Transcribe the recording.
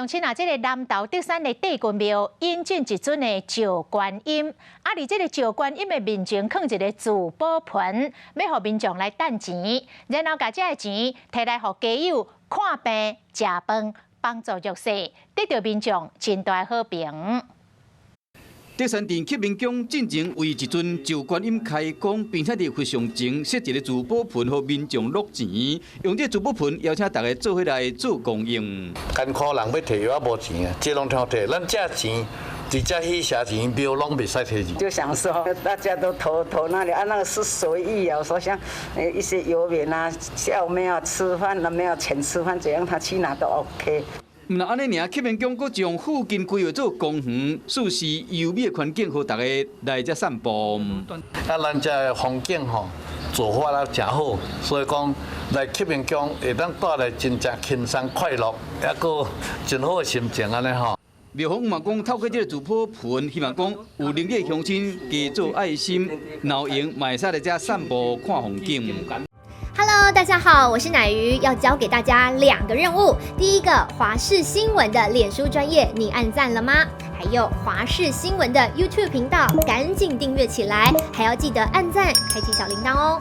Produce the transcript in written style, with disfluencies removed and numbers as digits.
鄉親啊，這个南投竹山的帝君廟引進一尊的石觀音，啊，佇這个石觀音的面前囥一个聚寶盆，欲予民眾來擲錢，然後共這个錢提來予街友看病、食飯，幫助弱勢，得著民眾真大好評。竹山鎮啟明宮進前為一尊石觀音開光，並且佇佛像前設一个聚寶盆，予民眾落錢，用這聚寶盆邀請大家做伙來做公益。艱苦人欲提藥仔無錢啊，這攏通提，咱這錢佇遮去寫錢，廟攏袂使提去。就想說大家都投投那裡啊，那個是隨意啊。我說像一些遊民啊，下午沒有吃飯了，沒有錢吃飯，這樣他去哪都 OK。毋但按呢爾，啟明宮閣將附近規劃做公園，舒適優美的環境，予大家來遮散步。啊，咱遮的風景吼，做法啊誠好，所以講來啟明宮會當帶來真正輕鬆快樂，抑閣真好的心情按呢吼。廟方嘛講，透過這个聚寶盆，希望講有能力的鄉親加做愛心，若有閒嘛會使來遮散步看風景。 Hello，大家好，我是奶魚，要交給大家兩個任務。第一個，華視新聞的臉書專頁，你按讚了嗎？還有華視新聞的 YouTube 頻道，趕緊訂閱起來，還要記得按讚，開啟小鈴鐺哦。